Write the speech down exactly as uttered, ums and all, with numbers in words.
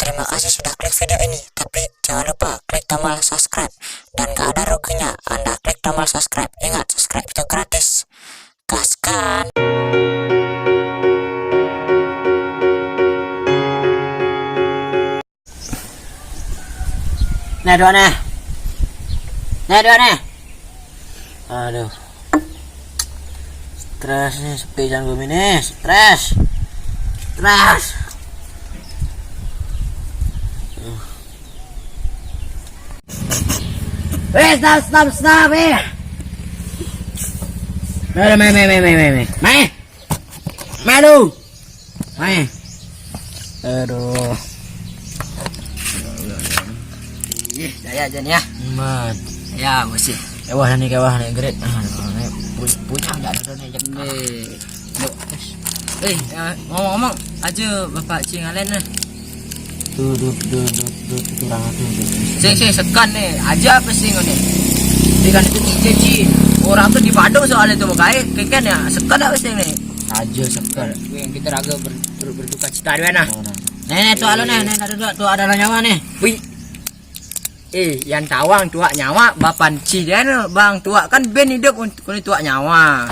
Terima kasih sudah klik video ini, tapi jangan lupa klik tombol subscribe. Dan gak ada ruginya Anda klik tombol subscribe. Ingat, subscribe itu gratis. Kaskan. Nah, dua nah. Nah, dua nah. Aduh. Stres nih, sepi jangan gue nih. Stres. Stres. Eh, stop, stop, stop, eh. Aduh, main, main, main, main, main, main. Main. Main lu. Main. Aduh. Ih, saya aja nih ya. Man. Ya, mesti. Kewah nih, kewah nih, gerit. Ah, nih, pu-, punya nggak ada nih, jek. Nih. Yuk. Eh, ya, ngomong-ngomong, aja Bapak Cing Alen nih. Tuh, tuh, tuh, tuh, tuh, tuh, kurang tuh, tuh. Sing, sing, sekan nih, aja apa sih ngene? Di kan itu C C C. Orang tuh di Padang soalnya tuh, kayak, kayak ya, sekan apa sih nih? Aja sekan. Yang kita raga ber-, ber-, berduka cita dua nah. Oh, nah. Nih, nih, tuh, alo, nih, nih, ada dua, tuh, ada nyawa nih. Wih. Eh, yang tawang tuak nyawa, bapan ci dia nih, bang tuak kan ben hidup untuk kuni tuak nyawa.